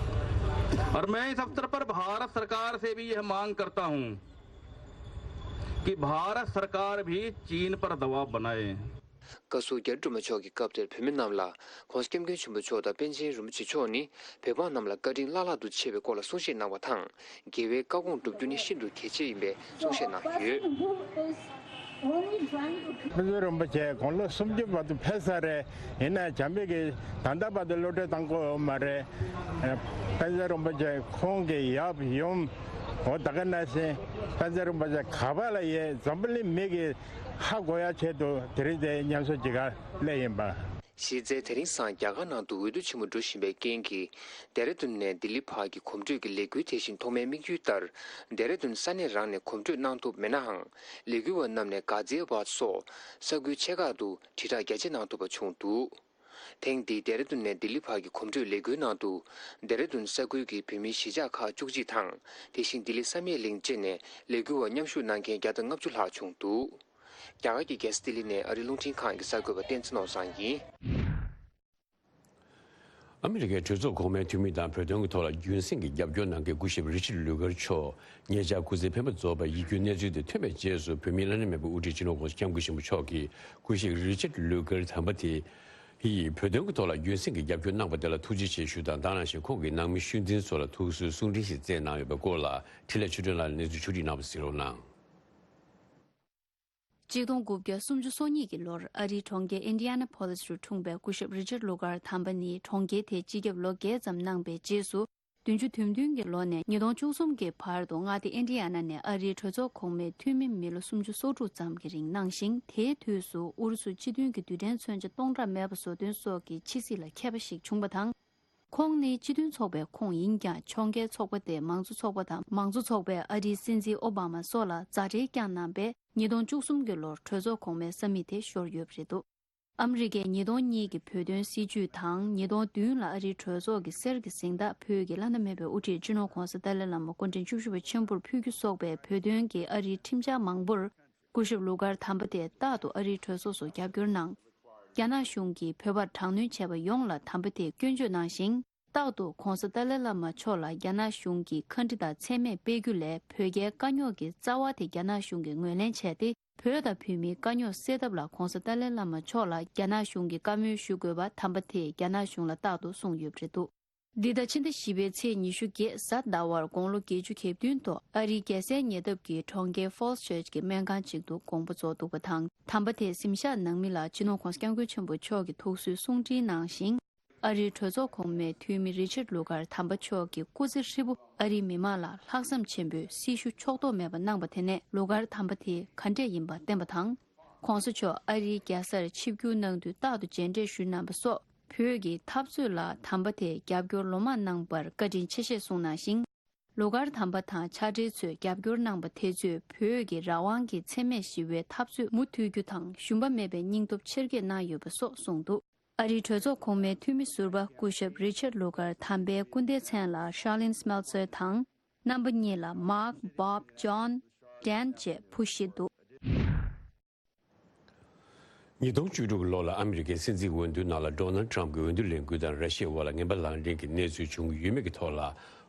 और मैं इस अवसर पर भारत सरकार से भी यह मांग करता हूं कि भारत सरकार भी चीन पर दबाव बनाए। བཀའ་ཟུར་རྒྱ་རི་སྒྲོལ་མ་མཆོག་གིས་སྐབས་དེར་བོད་མི་རྣམས་ལ་༸གོང་ས་༸སྐྱབས་མགོན་ཆེན་པོ་མཆོག་དང་པཎ་ཆེན་རིན་པོ་ཆེ་མཆོག་ནི་བོད་འབངས་རྣམས་ལ་བཀའ་དྲིན་བླ་ལྷག་ཏུ་ཆེ་བའི་སྐོར་ལ་གསུང་བཤད་གནང་བ་དང་། རྒྱལ་བའི་བཀའ་དགོངས་བསྒྲུབ་རྒྱུ་ནི་ཤིན་ཏུ་གལ་ཆེ་ཡིན་པའི་གསུང་བཤད་གནང་ཡོད། པཎ་ཆེན་རིན་པོ་ཆེ་དགུང་ལོ་སུམ་ཅུ་བར་དུ་ཕེབས་ཚར་རེད། ཡིན་ནའི་བྱམས་པའི་གི་ད་ལྟ་བར་དུ་གློད་གྲོལ་བཏང་དགོས་ཡོད་མ་རེད། པཎ་ཆེན་རིན་པོ་ཆེ་ཁོང་གི་ཡབ་ཡུམ་འོ་ད་ག་ནང་བཞིན་པཎ་ཆེན་རིན་པོ་ཆེ་ག་པ་ལ་ཡོད་འཛམ་བུ་གླིང་མི་གི་ཧ་གོ་ཡ་ཆེད་དུ་དེ་རིང་དེ་མཉམ་ཞུགས་བྱེད་གར་སླེབས་ཡིན་པ། གཞི་རྩའི་དེ་རིང་སང་རྒྱ་གར་ནང་དུ་འོས་བསྡུ་ཆེན་མོ་འགྲོ་བཞིན་པའི་རྐྱེན་གྱིས། ལྡེ་ར་ལྡུན་ནས་ལྡི་ལི་བར་གྱི་གོམ་བགྲོད་ཀྱི་ལས་འགུལ་དེ་བཞིན་ཐོག་མའི་དམིགས་ཡུལ་ལྟར། ལྡེ་ར་ལྡུན་ས་གནས་རང་ནས་གོམ་བགྲོད་གནང་ཐུབ་མེད་ནའང་། ལས་འགུལ་བ་རྣམས་ནས་གྷ་ཛི་ཨ་བཱད་སོགས་ས་ཁུལ་ཆེ་ཁག་ཏུ་དྲིལ་བསྒྲགས་རྒྱ་ཆེ་གནང་ཐུབ་པ་བྱུང་འདུག་ཐེངས་འདིའི་ལྡེ་ར་ལྡུན་ནས་ལྡི་ལི་བར་གྱི་གོམ་བགྲོད་ལས་འགུལ་ནང་དུ། ལྡེ་ར་ལྡུན་ས་ཁུལ་གྱི་བོད་མིའི་གཞིས་ཆགས་ཁག་བཅུ་གཅིག་དང་། དེ་བཞིན་ལྡི་ལི་བསམ་ཡས་གླིང་བཅས་ནས་ལས་འགུལ་བ་མཉམ་ཞུགས་གནང་མཁན་བརྒྱ་དང་ལྔ་བཅུ་ལྷག་བྱུང་འདུག་རྒྱ་གར་གྱི་རྒྱལ་ས་ལྡི་ལི་ནས་ཨ་རིའི་རླུང་འཕྲིན་ཁང་གི་གསར་འགོད་པ་བསྟན་འཛིན་ནོར་བཟང་ཡིན། ཨ་མི་རི་ཀའི་གྲོས་ཚོགས་གོང་མའི་འཐུས་མི་དང་བོད་དོན་གྱི་ཐོག་ལ་རྒྱུན་སྲིང་གི་རྒྱབ་སྐྱོར་གནང་མཁན་སྐུ་ཞབས་རི་ཆར་ལུ་གར་མཆོག་ཉེ་ཆར་སྐུ་ཚེ་འཕེན་པ་རྫོགས་པའི་ཡིད་སྐྱོའི་གནས་ཚུལ་དེ་ཐོན་པའི་རྗེས་སུ། བོད་མིའི་བླ་ན་མེད་པའི་དབུ་ཁྲིད་སྤྱི་ནོར་༸གོང་ས་༸སྐྱབས་མགོན་ཆེན་པོ་མཆོག་གིས་སྐུ་ཞབས་རི་ཆར་ལུ་གར་དམ་པ་དེ་ཡིས་བོད་དོན་གྱི་ཐོག་ལ་རྒྱུན་སྲིང་གི་རྒྱབ་སྐྱོར་གནང་བ་དེ་ལ་ཐུགས་རྗེ་ཆེ་ཞུ་དང་། དེ་ནང་བཞིན་ཁོང་གི་ནང་མི་ཤུལ་འཛིན་ཚོ་ལ་ཐུགས་གསོའི་གསུང་འཕྲིན་ཞིག་བསྩལ་གནང་ཡོད་པའི་སྐོར་ལ་འཕྲིན་ལས་ཆོས་སྒྲོན་ལགས་ནས་གནས་ཚུལ་ཕྱོགས་སྒྲིག་གནང་བ་གཟིགས་རོགས་གནང་། གཅིག་སྟོང་དགུ་བརྒྱ་སུམ་ཅུ་སོ་གཉིས་ཀྱི་ལོར་ཨ་རིའི་གྲོང་ཁྱེར་ཨིན་ཌི་ཡ་ན་ཕོ་ལིས་རུ་འཁྲུངས་པའི་སྐུ་ཞབས་རི་ཆར་ལུ་གར་དམ་པ་ནི་གྲོང་ཁྱེར་དེའི་སྤྱི་ཁྱབ་ལོ་བརྒྱད་ཙམ་གནང་པའི་རྗེས་སུ། བདུན་ཅུ་དོན་བདུན་གྱི་ལོ་ནས་ཉིས་སྟོང་བཅུ་གསུམ་གྱི་བར་དུ་མངའ་སྡེ་ཨིན་ཌི་ཡ་ན་ནས་ཨ་རིའི་གྲོས་ཚོགས་གོང་མའི་འཐུས་མི་མི་ལོ་སུམ་ཅུ་སོ་དྲུག་ཙམ་གྱི་རིང་གནང་ཞིང་། དེའི་དུས་སུ་ཨུ་རུ་སུ་སྤྱི་མཐུན་གྱི་རྡུལ་ཕྲན་མཚོན་ཆ་སྟོང་ཕྲག་མེད་པ་བཟོ་དོན་སོགས་ཀྱི་ཕྱི་སྲིད་ལ་མཁས་པ་ཞིག་བྱུང་བ་དང་། ཁོང་ནི་སྤྱི་མཐུན་ཚོགས་པའི་ཁོངས་ཡིན་ཀྱང་། ཕྱོགས་འགལ་ཚོགས་པ་སྟེ་མང་གཙོ་ཚོགས་པ་དང་། མང་གཙོ་ཚོགས་པས་ཨ་རིའི་སྲིད་འཛིན་ཨོ་བྷ་མ་སོགས་ལ་མཛའ་འབྲེལ་བསྐྱངས་གནང་པས། ཉིས་སྟོང་བཅུ་གསུམ་གྱི་ལོར་གྲོས་ཚོགས་གོང་མའི་ས་མིག་དེ་ཤོར་ཡོད་པ་རེད་འདུག་ཨ་མི་རི་ཀས་ཉིས་སྟོང་གཉིས་ཀྱི་བོད་དོན་སྲིད་བྱུས་དང་། ཉིས་སྟོང་བདུན་ལ་ཨ་རིའི་གྲོས་ཚོགས་ཀྱི་གསེར་གྱི་གཟེངས་རྟགས་བོད་ཀྱི་བླ་ན་མེད་པའི་དབུ་ཁྲིད་སྤྱི་ནོར་༸གོང་ས་ཏཱ་ལའི་བླ་མ་སྐུ་ཕྲེང་བཅུ་བཞི་པ་ཆེན་པོར་ཕུལ་རྒྱུ་སོགས་པའི་བོད་དོན་གྱི་ཨ་རིའི་ཁྲིམས་འཆར་མང་པོར། སྐུ་ཞབས་ལུ་གར་དམ་པ་དེས་རྟག་ཏུ་ཨ་རིའི་གྲོས་ཚོགས་སུ་རྒྱབ་སྐྱོར་གནང་། རྒྱ་ནག་གཞུང་གིས་བོད་པར་དྲག་གནོན་བྱས་པ་ཡོངས་ལ་དམ་པ་དེས་སྐྱོན་བརྗོད་གནང་ཞིང་། རྟག་ཏུ་༸གོང་ས་ཏཱ་ལའི་བླ་མ་མཆོག་ལ་རྒྱ་ནག་གཞུང་གིས་ཁ་འདྲི་དང་མཚན་སྨད་སྤེལ་རྒྱུ་ལས། བོད་རྒྱའི་དཀའ་རྙོག་གི་རྩ་བ་དེ་རྒྱ་ནག་གཞུང་གིས་ངོས་ལེན་བྱས་ཏེ། བོད་དང་བོད་མིའི་དཀའ་རྙོག་སེལ་ཐབས་ལ་༸གོང་ས་ཏཱ་ལའི་བླ་མ་མཆོག་ལ་རྒྱ་ནག་གཞུང་གིས་བཀའ་མོལ་ཞུ་དགོས་པ་དམ་པ་དེས་རྒྱ་ནག་གཞུང་ལ་རྟག་ཏུ་གསུངས་ཡོད་པ་རེད་འདུག་འདི་ཟླ་ཕྱི་ཟླ་བཞི་པའི་ཚེས་ཉི་ཤུ་བརྒྱད་གཟའ་ཟླ་བར་དགུང་ལོ་བརྒྱད་ཅུ་གྱ་བདུན་ཐོག་ཨ་རིའི་རྒྱལ་སའི་ཉེ་འདབས་ཀྱི་གྲོང་ཁྱེར་ཧྥོལ་སི་ཅར་ཅི་གི་སྨན་ཁང་ཅིག་ཏུ་དགོངས་པ་རྫོགས་འདུག་པ་དང་། དམ་པ་དེའི་གཟིམ་ཤག་ནང་མི་ལ་སྤྱི་ནོར་༸གོང་ས་༸སྐྱབས་མགོན་ཆེན་པོ་མཆོག་གིས་ཐུགས་གསོའི་གསུང་འཕྲིན་གནང་ཞིང་། ཨ་རིའི་གྲོས་ཚོགས་གོང་མའི་འཐུས་མི་རི་ཆར་ལུ་གར་དམ་པ་མཆོག་གི་སྐུ་ཚེ་ཧྲིལ་པོ་ཨ་རིའི་མི་མང་ལ་ལྷག་བསམ་ཆེན་པོས་སྲི་ཞུ་ཕྱོགས་གཏོགས་མེད་པ་གནང་པ་དེ་ནས་ལུ་གར་དམ་པ་དེ་ག་འདྲས་ཡིན་པ་བསྟན་པ་དང་། ༸གོང་ས་མཆོག་ཨ་རིའི་རྒྱལ་སར་ཆིབས་བསྒྱུར་གནང་དུས་རྟག་ཏུ་མཇལ་འཕྲད་ཞུས་གནང་པ་སོགས། བོད་ཀྱི་འཐབ་རྩོད་ལ་དམ་པ་དེས་རྒྱབ་སྐྱོར་ལོ་མང་གནང་བར་བཀའ་དྲིན་ཆེ་ཞེས་གསུངས་གནང་ཞིང་། ལུ་གར་དམ་པ་དང་ཕྱག་སྦྲེལ་ཚོས་རྒྱབ་སྐྱོར་གནང་པ་དེ་ཚོས་བོད་ཀྱི་རང་དབང་གི་འཚེ་མེད་ཞི་བའི་འཐབ་རྩོད་མུ་མཐུད་རྒྱུ་དང་། ཞུམ་པ་མེད་པའི་སྙིང་སྟོབས་ཆེར་སྐྱེད་གནང་ཡོད་པ་སོགས་གསུངས་འདུག་ཨ་རིའི་གྲོས་ཚོགས་གོང་མའི་འཐུས་མི་ཟུར་པ་སྐུ་ཞབས་རི་ཆར་ལུ་གར་དམ་པའི་སྐུ་ཟླའི་མཚན་ལ་ཤར་ལིན་སྨེལ་ཚེར་དང་། རྣམ་པ་གཉིས་ལ་མཱག་བྷོབ་ཇོན་ཌན་བཅས་བུ་བཞི་འདུག་ཉིས་སྟོང་བཅུ་དྲུག་གི་ལོ་ལ་ཨ་མི་རི་ཀའི་སྲིད་འཛིན་འོས་བསྡུ་ནང་ལ་ཌོ་ནལ་ཊམ་གྱི་འོས་བསྡུ་ལས་འགུལ་དང་ར་ཤི་ཡའི་དབར་ལ་ངན་པ་ལག་འབྲེལ་གྱི་གནས་ཚུལ་བྱུང་གི་ཡོད་མེད་ཀྱི་ཐོག་ལ།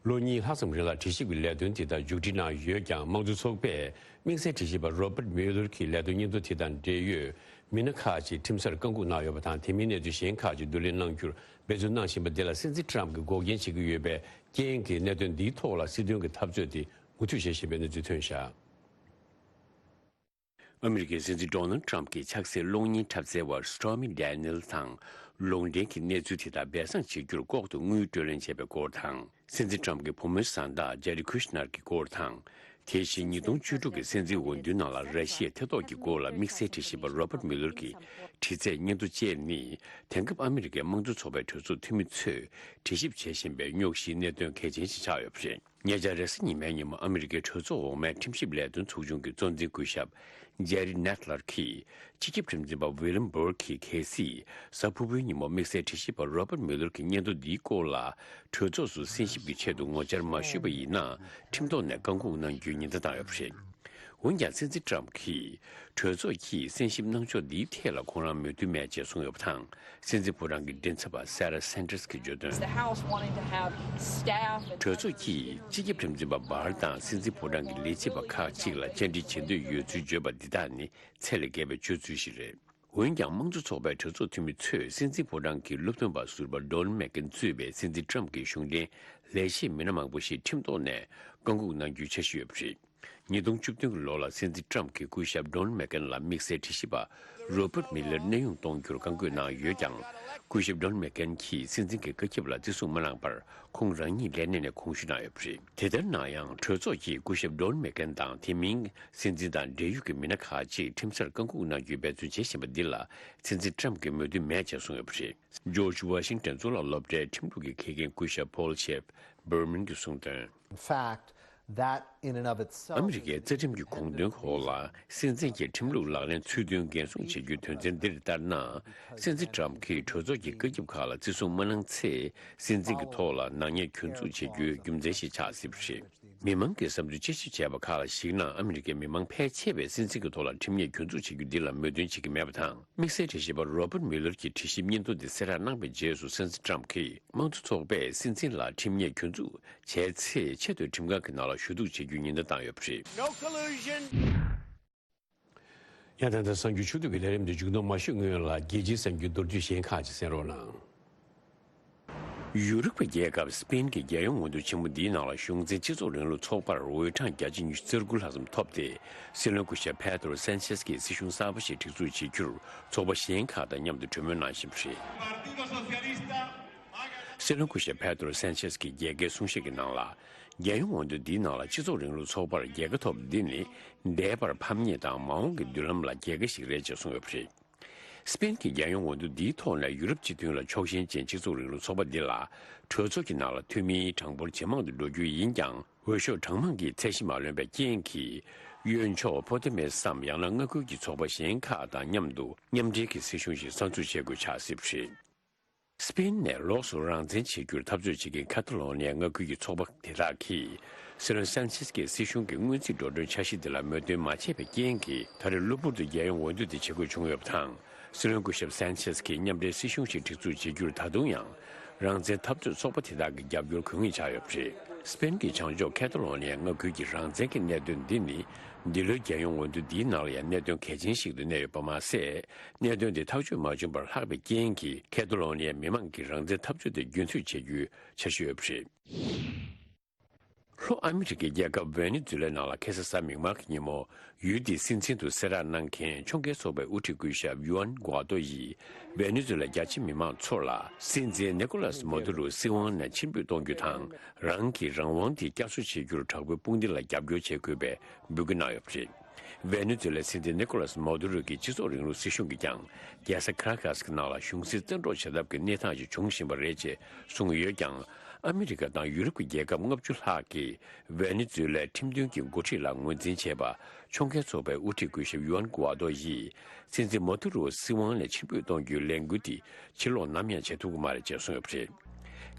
ལོ་གཉིས་ལྷག་ཙམ་རིང་ལ་དྲི་ཞིབ་ཀྱི་ལས་དོན་དེ་དག་མཇུག་སྒྲིལ་གནང་ཡོད་ཀྱང་། དམངས་གཙོ་ཚོགས་པས་དམིགས་བསལ་དྲི་ཞིབ་པ་རོ་པར་མིའུ་ལར་གྱི་ལས་དོན་སྙན་ཐོ་དེ་དང་འབྲེལ་ཡོད་མི་སྣ་ཁག་ཅིག་ཁྲིམས་སར་བཀག་འགོག་གནང་ཡོད་པ་དང་། དེ་མིན་གནས་ཚུལ་གཞན་ཁག་ཅིག་བསྡུ་ལེན་གནང་རྒྱུར་འབད་བརྩོན་གནང་བཞིན་པ་འདི་ལ། སྲིད་འཛིན་ཊམ་གྱིས་འགོག་རྐྱེན་བྱེད་ཀྱི་ཡོད་པའི་རྐྱེན་གྱིས། གནད་དོན་འདིའི་ཐོག་ལ་སྲིད་དོན་གྱི་འཐབ་རྩོད་དེ་མུ་མཐུད་བྱེད་བཞིན་པའི་གནས་ཚུལ་ཐོན་བཞག་ཨ་མི་རི་ཀའི་སྲིད་འཛིན་ཌོ་ནལ་ཊམ་གྱི་ཆགས་སྲེད་གློག་བརྙན་འཁྲབ་རྩེད་བར་སི་ཊོར་མི་ཌེ་ནི་ཡལ་དང་ལུང་འདྲེན་གྱི་གནས་ཚུལ་དེ་དག་སྦས་གསང་བྱེད་རྒྱུར་ལྐོག་ཏུ་དངུལ་སྤྲོད་ལེན་བྱས་པའི་སྐོར་དང་། སྲིད་འཛིན་ཊམ་གྱི་བུ་མོའི་བཟའ་ཟླ་ཇེ་རི་ཁུ་ཤི་ནར་གྱི་སྐོར་དང་། དེ་བཞིན་ཉིས་སྟོང་བཅུ་དྲུག་གི་སྲིད་འཛིན་འོས་བསྡུའི་ནང་ལ་ར་ཤི་ཡའི་ཐེ་གཏོགས་ཀྱི་སྐོར་ལ་དམིགས་བསལ་དྲི་ཞིབ་པ་རོ་པར་མིའུ་ལར་གྱི་དྲི་རྩད་སྙན་ཐོ་བཅས་ནི། དེང་སྐབས་ཨ་མི་རི་ཀའི་དམངས་གཙོ་ཚོགས་པའི་གྲོས་ཚོགས་འཐུས་མི་ཚོས་དྲི་ཞིབ་བྱེད་བཞིན་པའི་རྙོག་གཞིའི་གནད་དོན་གལ་ཆེན་ཞིག་ཆགས་ཡོད་པ་རེད། ཉེ་ཆར་རེས་གཟའ་ཉི་མའི་ཉིན་མོ་ཨ་མི་རི་ཀའི་གྲོས་ཚོགས་འོག་མའི་ཁྲིམས་ཞིབ་ལས་དོན་ཚོགས་ཆུང་གི་གཙོ་འཛིན་སྐུ་ཞབས་ཇེ་རི་ནེད་ལར་གྱིས་སྤྱི་ཁྱབ་ཁྲིམས་འཛིན་པ་ཝི་ལམ་བྷོར་གྱི་གལ་སྲིད་གཟའ་ཕུར་བུའི་ཉིན་མོ་དམིགས་བསལ་དྲི་ཞིབ་པ་རོ་པར་མིའུ་ལར་གྱི་སྙན་ཐོ་འདིའི་སྐོར་ལ་གྲོས་ཚོགས་སུ་གསན་ཞིབ་ཀྱི་ཆེད་དུ་ངོ་བཅར་མ་ཞུས་པ་ཡིན་ན། ཁྲིམས་ཐོག་ནས་བཀག་འགོག་གནང་རྒྱུའི་ཉེན་བརྡ་བཏང་ཡོད་པ་རེད། འོན་ཀྱང་སྲིད་འཛིན་ཊམ་གྱིས་གྲོས་ཚོགས་ཀྱིས་གསན་ཞིབ་གནང་ཕྱོགས་འདིའི་ཐད་ལ་ཁོང་རང་མོས་མཐུན་མེད་ཅེས་གསུངས་ཡོད་པ་དང་། སྲིད་འཛིན་ཕོ་བྲང་གི་མགྲིན་ཚབ་པ་སེ་ར་སན་ཏྲེས་ཀྱིས་བརྗོད་དོན། The House wanting to have staff and གྲོས་ཚོགས་ཀྱིས་སྤྱི་ཁྱབ་ཁྲིམས་འཛིན་པ་བྷར་དང་སྲིད་འཛིན་ཕོ་བྲང་གི་ལས་བྱེད་པ་ཁག་ཅིག་ལ་བཅར་འདྲི་བྱེད་འདོད་ཡོད་ཚུལ་བརྗོད་པ་འདི་དག་ནི་ཚད་ལས་བརྒལ་བའི་སྤྱོད་ཚུལ་ཞིག་རེད། འོན་ཀྱང་། དམངས་གཙོ་ཚོགས་པའི་གྲོས་ཚོགས་འཐུས་མི་ཚོས་སྲིད་འཛིན་ཕོ་བྲང་གི་སློབ་སྟོན་པ་ཟུར་པ་ཌོན་མེག་ཀེན་གཙོས་པའི་སྲིད་འཛིན་ཊམ་གྱི་གཞུང་འབྲེལ་ལས་བྱེད་མི་སྣ་མང་པོ་ཞིག་ཁྲིམས་ཐོག་ནས་བཀག་འགོག་གནང་རྒྱུའི་འཆར་གཞི་ཡོད་པ་རེད། ཉིས་སྟོང་བཅུ་བདུན་གྱི་ལོ་ལ་སྲིད་འཛིན་ཊམ་གྱི་སྐུ་ཞབས་ཌོན་མེག་ཀེན་ལ་དམིགས་བསལ་དྲི་ཞིབ་པ་རོ་པར་མི་ལར་གནས་དབྱུང་གཏོང་རྒྱུར་བཀག་འགོག་གནང་ཡོད་ཀྱང་། སྐུ་ཞབས་ཌོན་མེག་ཀེན་གྱིས་སྲིད་འཛིན་གྱི་བཀའ་ཁྱབ་ལ་བརྩི་སྲུང་མ་གནང་བར། ཁོང་རང་ཉིད་ལས་གནས་ནས་དགོངས་ཞུ་གནང་ཡོད་པ་རེད། དེ་ལྟར་ན་ཡང་། གྲོས་ཚོགས་ཀྱིས་སྐུ་ཞབས་ཌོན་མེག་ཀེན་དང་དེ་མིན་སྲིད་འཛིན་དང་འབྲེལ་ཡོད་ཀྱི་མི་སྣ་ཁག་ཅིག་ཁྲིམས་སར་བཀག་འགོག་གནང་རྒྱུའི་འབད་བརྩོན་བྱེད་བཞིན་པ་འདི་ལ་སྲིད་འཛིན་ཊམ་གྱིས་མོས་མཐུན་མེད་ཅེས་གསུངས་ཡོད་པ་རེད། ཇོརྗ་ཝ་ཤིང་ཊོན་གཙུག་ལག་སློབ་གྲྭའི་ཁྲིམས་ལུགས་ཀྱི་མཁས་མཁན་སྐུ་ཞབས་ཕོལ་ཤེབ་བྷར་མན་གྱིས་གསུངས་དོན། In fact, that in and of itself ཨ་མི་རི་ཀའི་རྩ་ཁྲིམས་ཀྱི་དགོངས་དོན་འོག་ལ། སྲིད་འཛིན་གྱི་ཁྲིམས་ལུགས་ལག་ལེན་ཚུལ་མཐུན་འགན་སྲུང་བྱེད་རྒྱུའི་དོན་ཚན་འདིར་ལྟར་ན། སྲིད་འཛིན་ཊམ་གྱིས་གྲོས་ཚོགས་ཀྱི་བཀའ་ཁྱབ་ཁག་ལ་བརྩི་སྲུང་མ་གནང་ཚེ། སྲིད་འཛིན་གྱི་ཐོག་ལ་ནག་ཉེས་གྱོད་འཛུགས་བྱེད་རྒྱུའི་རྒྱུ་མཚན་ཞིག་ཆགས་སྲིད་པ་རེད། མི་མང་གི་བསམ་ཚུལ་དཔྱད་ཞིབ་བྱས་པ་ཁག་ལ་གཞིགས་ན། ཨ་མི་རི་ཀའི་མི་མང་ཕལ་ཆེ་བས་སྲིད་འཛིན་གྱི་ཐོག་ལ་ཁྲིམས་ཉེས་གྱོད་འཛུགས་བྱེད་རྒྱུ་འདི་ལ་མོས་མཐུན་བྱེད་ཀྱི་མེད་པ་དང་། དམིགས་བསལ་དྲི་ཞིབ་པ་རོ་པར་མི་ལར་གྱི་དྲི་ཞིབ་སྙན་ཐོ་འདི་གསལ་བསྒྲགས་གནང་བའི་རྗེས་སུ། སྲིད་འཛིན་ཊམ་གྱིས་དམངས་གཙོ་ཚོགས་པས་སྲིད་འཛིན་ལ་ཁྲིམས་ཉེས་གྱོད་འཛུགས་བྱས་ཚེ། ཆེས་མཐོའི་ཁྲིམས་ཁང་གི་ནང་ལ་ཞུ་གཏུག་བྱེད་རྒྱུའི་ཉེན་བརྡ་བཏང་ཡོད་པ་རེད། No collusion. ཡང་ད་ལྟ་གསར་འགྱུར་ཕྱོགས་བསྡུས་ཀྱི་ལས་རིམ་འདི་མཇུག་བསྡོམས་མ་ཞུས་སྔོན་ལ། རྒྱལ་སྤྱིའི་གསར་འགྱུར་མདོར་བསྡུས་གཞན་ཁག་ཅིག་གསན་རོགས་གནང་། ཡུ་རོབ་ཀྱི་རྒྱལ་ཁབ་སི་པེན་གྱི་རྒྱལ་ཡོངས་འོས་བསྡུ་ཆེན་མོ་འདིའི་ནང་ལ། གཞུང་འཛིན་སྤྱི་ཚོགས་རིང་ལུགས་ཚོགས་པར་འོས་གྲངས་བརྒྱ་ཆ་ཉི་ཤུ་རྩ་དགུ་ལྷག་ཙམ་ཐོབ་སྟེ། སྲིད་བློན་སྐུ་ཞབས་པེ་ཏྲོ་སན་ཆེས་ཀྱིས་སྲིད་གཞུང་གསར་པ་ཞིག་སྒྲིག་འཛུགས་བྱེད་རྒྱུར་ཚོགས་པ་གཞན་ཁག་དང་མཉམ་དུ་གྲོས་མོལ་གནང་བཞིན་པ་རེད། སྲིད་བློན་སྐུ་ཞབས་པེ་ཏྲོ་སན་ཆེས་ཀྱིས་རྒྱལ་ཁའི་གསུང་བཤད་ཀྱི་ནང་ལ། རྒྱལ་ཡོངས་འོས་བསྡུ་འདིའི་ནང་ལ་སྤྱི་ཚོགས་རིང་ལུགས་ཚོགས་པར་རྒྱལ་ཁ་ཐོབ་འདི་ནི། འདས་པར་ཕམ་ཉེས་དང་མ་འོངས་ཀྱི་མདུན་ལམ་ལ་རྒྱལ་ཁ་ཞིག་རེད་ཅེས་གསུངས་ཡོད་པ་རེད། སི་པེན་གྱི་རྒྱལ་ཡོངས་འོས་བསྡུ་འདིའི་ཐོག་ནས་ཡུ་རོབ་སྤྱི་མཐུན་ལ་ཕྱོགས་ཞེན་ཅན་སྤྱི་ཚོགས་རིང་ལུགས་ཚོགས་པ་འདི་ལ། གྲོས་ཚོགས་ཀྱི་ནང་ལ་འཐུས་མིའི་གྲངས་འབོར་ཇེ་མང་དུ་འགྲོ་རྒྱུ་ཡིན་ཀྱང་། འོས་ཤོག་གྲངས་མང་གི་ཚད་གཞི་མ་ལོན་པའི་རྐྱེན་གྱིས། གཡོན་ཕྱོགས་ཕོ་ཏེ་མེ་སམ་ཡང་ན་མངའ་ཁུལ་གྱི་ཚོགས་པ་གཞན་ཁག་དང་མཉམ་དུ་མཉམ་འབྲེལ་གྱི་སྲིད་གཞུང་ཞིག་གསར་འཛུགས་བྱེད་དགོས་ཆགས་སྲིད་པ་རེད། སི་པེན་ནས་ལོགས་སུ་རང་བཙན་བྱེད་རྒྱུར་འཐབ་རྩོད་བྱེད་མཁན་ཁ་ཐ་ལོ་ནི་ཡའི་མངའ་ཁུལ་གྱི་ཚོགས་པ་དེ་དག་གིས། སྲིད་བློན་སན་ཆེས་ཀྱི་སྲིད་གཞུང་གི་སྔོན་རྩིས་འགྲོ་གྲོན་འཆར་གཞི་དེ་ལ་མོས་མཐུན་མ་བྱས་པའི་རྐྱེན་གྱིས། ད་རེས་གློ་བུར་དུ་རྒྱལ་ཡོངས་འོས་བསྡུ་དེ་བྱེད་དགོས་བྱུང་ཡོད་པ་དང་། སྲིད་བློན་སྐུ་ཞབས་སན་ཆེས་ཀྱིས་མཉམ་འབྲེལ་སྲིད་གཞུང་ཞིག་སྒྲིག་འཛུགས་བྱེད་རྒྱུར་ད་དུང་ཡང་། རང་བཙན་འཐབ་རྩོད་ཚོགས་པ་དེ་དག་གི་རྒྱབ་སྐྱོར་དགོས་ངེས་ཆགས་ཡོད་པ་རེད། སི་པེན་གྱི་བྱང་ཕྱོགས་ཁེ་ཐ་ལོ་ནི་ཡའི་མངའ་ཁུལ་གྱི་རང་བཙན་གྱི་གནད་དོན་འདི་ནི། འདི་ལོའི་རྒྱལ་ཡོངས་འོས་བསྡུ་འདིའི་ནང་ལ་ཡང་གནད་དོན་གལ་ཆེན་ཞིག་ཏུ་གནས་ཡོད་པ་མ་ཟད། གནད་དོན་དེ་ཐག་གཅོད་མ་བྱུང་བར་ལྷག་པའི་རྐྱེན་གྱིས། ཁེ་ཐ་ལོ་ནི་ཡའི་མི་མང་གིས་རང་བཙན་འཐབ་རྩོད་དེ་རྒྱུན་མཐུད་བྱེད་རྒྱུའི་འཆར་གཞི་ཡོད་པ་རེད། ལྷོ་ཨ་མི་རི་ཀའི་རྒྱལ་ཁབ་ཝེ་ནེ་ཛུ་ལའི་ནང་ལ་ཁ་སང་གཟའ་མིག་དམར་གྱི་ཉིན་མོ། ཡུལ་དེའི་སྲིད་འཛིན་དུ་གསལ་བསྒྲགས་གནང་མཁན་ཕྱོགས་འགལ་ཚོགས་པའི་དབུ་ཁྲིད་སྐུ་ཞབས་ཡུའན་གུའ་ཏོ་ཡིས། ཝེ་ནེ་ཛུ་ལའི་རྒྱ་ཆེ་མི་མང་ཚོར་ལ། སྲིད་འཛིན་ནི་ཀོ་ལཱས་མོ་དུ་རོ་སྲིད་དབང་ནས་ཕྱིར་འབུད་གཏོང་རྒྱུ་དང་། རང་གི་རང་དབང་དེ་བསྐྱར་གསོ་བྱེད་རྒྱུར་དྲག་པོའི་དཔུང་སྡེ་ལ་རྒྱབ་སྐྱོར་བྱེད་དགོས་པའི་འབོད་སྐུལ་གནང་ཡོད་པ་རེད། ཝེ་ནེ་ཛུ་ལའི་སྲིད་འཛིན་ནི་ཀོ་ལཱས་མོ་དུ་རོ་གིས་སྤྱི་ཚོགས་རིང་ལུགས་སྲིད་གཞུང་གིས་ཀྱང་། རྒྱལ་ས་ཁ་ར་ཀཱས་ཀྱི་ནང་ལ་གཞུང་སྲིད་བཙན་འཕྲོག་བྱེད་ཐབས་ཀྱི་གནས་སྟངས་ཤིག་འབྱུང་བཞིན་པ་རེད་ཅེས་གསུངས་ཡོད་ཀྱང་། ཨ་མི་རི་ཀ་དང་ཡུ་རོབ་ཀྱི་རྒྱལ་ཁབ་ལྔ་བཅུ་ལྷག་གིས་ཝེ་ནེ་ཛུ་ལའི་ཁྲིམས་མཐུན་གྱི་འགོ་ཁྲིད་ལ་ངོས་འཛིན་བྱས་པ། ཕྱོགས་འགལ་ཚོགས་པའི་དབུ་ཁྲིད་སྐུ་ཞབས་ཡུའན་གུའ་ཏོ་ཡིས། སྲིད་འཛིན་མོ་དུ་རོ་སྲིད་དབང་ནས་ཕྱིར་འབུད་གཏོང་རྒྱུའི་ལས་འགུལ་དེ་ཕྱིར་ལོག་ནམ་ཡང་བྱེད་ཐུབ་ཀྱི་མ་རེད་ཅེས་གསུངས་ཡོད་པ་རེད།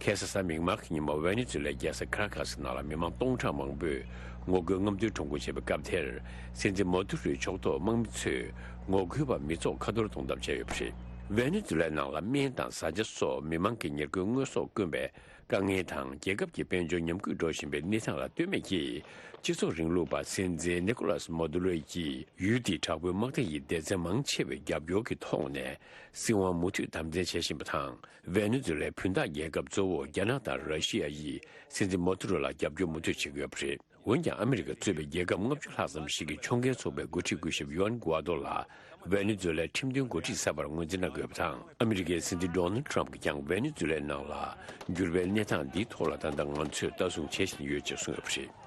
ཁ་སང་གཟའ་མིག་དམར་གྱི་ཉིན་མོ་ཝེ་ནེ་ཛུ་ལའི་རྒྱལ་ས་ཁ་ར་ཀཱས་ནང་ལ་མི་མང་སྟོང་ཕྲག་མང་པོས་ངོ་རྒོལ་རྔམ་སྟོན་ཁྲོམ་སྐོར་བྱས་པའི་སྐབས་དེར། སྲིད་འཛིན་མོ་དུ་རོའི་ཕྱོགས་གཏོགས་དམག་མི་ཚོས་ངོ་རྒོལ་བ་མི་ཚོགས་ཁ་འཐོར་གཏོང་ཐབས་བྱས་ཡོད་པ་རེད། ཝེ་ནེ་ཛུ་ལའི་ནང་ལ་སྨན་དང་བཟའ་བཅའ་སོགས་མི་མང་གི་ཉེར་མཁོའི་དངོས་ཟོག་དཀོན་པའི་དཀའ་ངལ་དང་། རྒྱལ་ཁབ་ཀྱི་དཔལ་འབྱོར་ཉམས་རྒུད་འགྲོ་བཞིན་པའི་གནས་སྟངས་ལ་ལྟོས་མེད་ཀྱིས། སྤྱི་ཚོགས་རིང་ལུགས་པ་སྲིད་འཛིན་ནི་ཀོ་ལཱས་མོ་དུ་རོ་ཡིས་ཡུལ་དེའི་དྲག་པོའི་དམག་སྡེ་ཡི་སྡེ་ཚན་མང་ཆེ་བའི་རྒྱབ་སྐྱོར་གྱི་ཐོག་ནས་སྲིད་དབང་མུ་མཐུད་དམ་འཛིན་བྱེད་བཞིན་པ་དང་། ཝེ་ནེ་ཛུ་ལའི་བུན་བདག་རྒྱལ་ཁབ་གཙོ་བོ་རྒྱ་ནག་དང་ར་ཤི་ཡ་ཡིས་སྲིད་འཛིན་མོ་དུ་རོ་ལ་རྒྱབ་སྐྱོར་མུ་མཐུད་བྱེད་ཀྱི་ཡོད་པ་རེད། འོན་ཀྱང་། ཨ་མི་རི་ཀ་གཙོས་པའི་རྒྱལ་ཁབ་ལྔ་བཅུ་ལྷག་ཙམ་ཞིག་གིས་ཕྱོགས་འགལ་ཚོགས་པའི་འགོ་ཁྲིད་སྐུ་ཞབས་ཡུའན་གུའ་ཏོ་ལ་ཝེ་ནེ་ཛུ་ལའི་ཁྲིམས་མཐུན་འགོ་ཁྲིད་གསར་པར་ངོས་འཛིན་གནང་དགོས་པ་དང་། ཨ་མི་རི་ཀའི་སྲིད་འཛིན་ཌོ་ནལ་ཊམ་གྱིས་ཀྱང་ཝེ་ནེ་ཛུ་ལའི་ནང་ལ་འགྱུར་བའི་གནས་སྟངས་འདིའི་ཐོག་ལ་ད་ལྟ་ང་ཚོས་ལྟ་སྲུང་བྱེད་བཞིན་ཡོད་ཅེས་གསུངས་ཡོད་པ་རེད།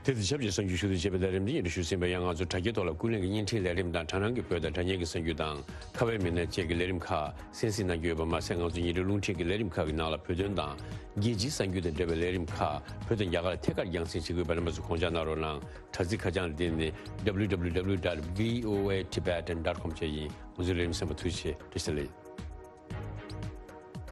དེ་དང་ཆབས་ཅིག་གསར་འགྱུར་ཞུ་གཏུག་བྱས་པའི་ལས་རིམ་འདི་ཡིན་དུ་ཞུ་ཟིན་པ་ཡང་། ང་ཚོ་དྲ་རྒྱའི་ཐོག་ལ་ཀུན་གླེང་གི་བརྙན་འཕྲིན་ལས་རིམ་དང་། དྲ་སྣང་གི་བོད་དང་དྲ་བརྙན་གྱི་གསར་འགྱུར་དང་། ཁ་བའི་མི་སྣ་བཅས་ཀྱི་ལས་རིམ་ཁག་གསན་གཟིགས་གནང་རྒྱུ་ཡོད་པ་མ་ཟད། ང་ཚོ་ཉིན་རེའི་རླུང་འཕྲིན་གྱི་ལས་རིམ་ཁག་གི་ནང་ལ་བོད་དོན་དང་། རྒྱལ་སྤྱིའི་གསར་འགྱུར་དང་འབྲེལ་བའི་ལས་རིམ་ཁག་བོད་དང་རྒྱ་གར་ལ་ཐད་ཀར་རྒྱང་སྲིང་བྱེད་དགོས་པའི་རྣམ་པ་ཚོ་དགོངས་འཇགས་གནང་རོགས་གནང་། དྲ་ཚིགས་ཁ་བྱང་འདི་ནི། W W W dot V O A Tibetan dot com བཅས་ཡིན། ང་ཚོའི་ལས་རིམ་གསན་པར་ཐུགས་རྗེ་ཆེ། བཀྲ་ཤིས་བདེ་ལེགས།